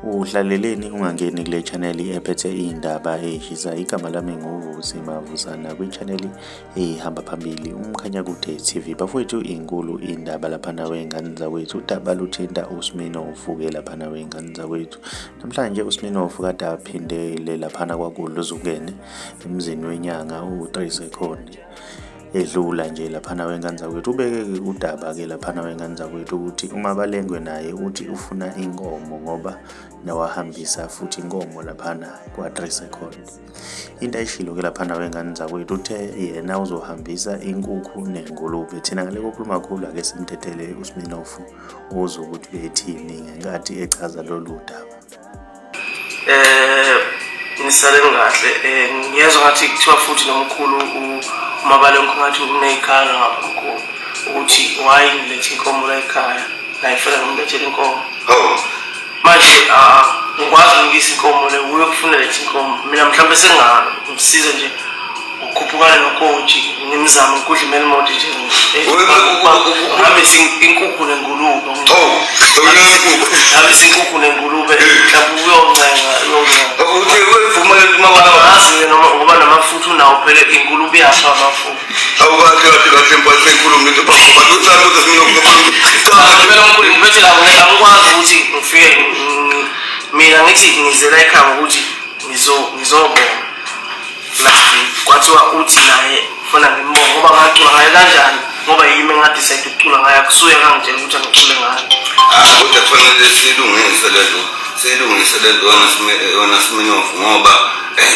Uhlaleleni ungangeni kule channel ephethe iy'ndaba ey'shisa. Igama lami nguVusi Mavusana kwi-channel ehamba phambili uMkhanyakude TV. Bafowethu, inkulu indaba laphana wey'ngane zakwethu. Udaba luthinta uSminofu-ke laphana wey'ngane zakwethu. Namhlanje uSminofu kade aphindele laphana kwaGudluzukene emzini wenyanga u-3 Second. Edlula nje laphana wengane zakwethu, ubeke udaba-ke laphana wengane zakwethu ukuthi uMabalengwe naye uthi ufuna inkomo ngoba nawahambisa futhi inkomo laphana kwa-3 Second. Into ayishilo-ke laphana wengane zakwethu, uthe yena uzohambisa inkukhu nengulube. Thina ngale kokhuluma kakhulu, ake simthethele uSminofu uzwe ukuthi bethini ngenkathi echaza lolu daba. Nisaleni kahle. Ngiyezwa ngathi kuthiwa futhi nomkhulu uMabalengwe ngathi uney'khala ngapha mkhulu ukuthi why ngilethe inkomo la ekhaya, naye fanele ngimlethele inkomo. Manje ngikwazi ukuyisa inkomo le uye kufuna letha inkomo, mina mhlawumbe sengingamsiza nje ukukhuphukana nokoji ngimzame ngikudla imelimoto nje ngihambise inkukhu nengulube, ngihambise inkukhu nengulube, mhlawumbe uyoncenga uyoncenga noma ngoba namafutha unawo phela ingulube yafa amafutha. Phela mkhulu ngiphethe la, angikwazi ukuthi ngifike mina ngithi ngizela ekhaya ngokuthi ngizobonga last week, kwathiwa uthi naye ufuna ngimbonge ngoba ngacula ngaye kanjani, ngoba yimi engadecide ukucula ngaye, akusuye kangitshela ukuthi angicule ngayo. Kodwa kufanele siyilungise lento, siyilungise lento yona Sminofu, ngoba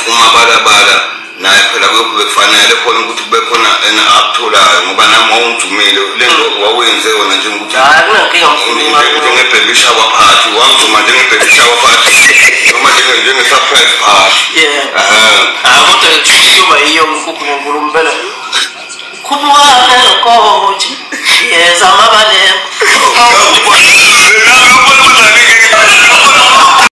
uMabalabala naye phela kuyokube kufanele khona ukuthi kube khona ena akutholayo, ngoba nami wawungijumile lento wawenze yona njengokuthi hayi kunenkinga mkhulu njenge-baby shower party, wangijuma njenge-baby shower party noma njenge-surprise party. Kodwa kuyoba yiyo inkukhu nengulube phela,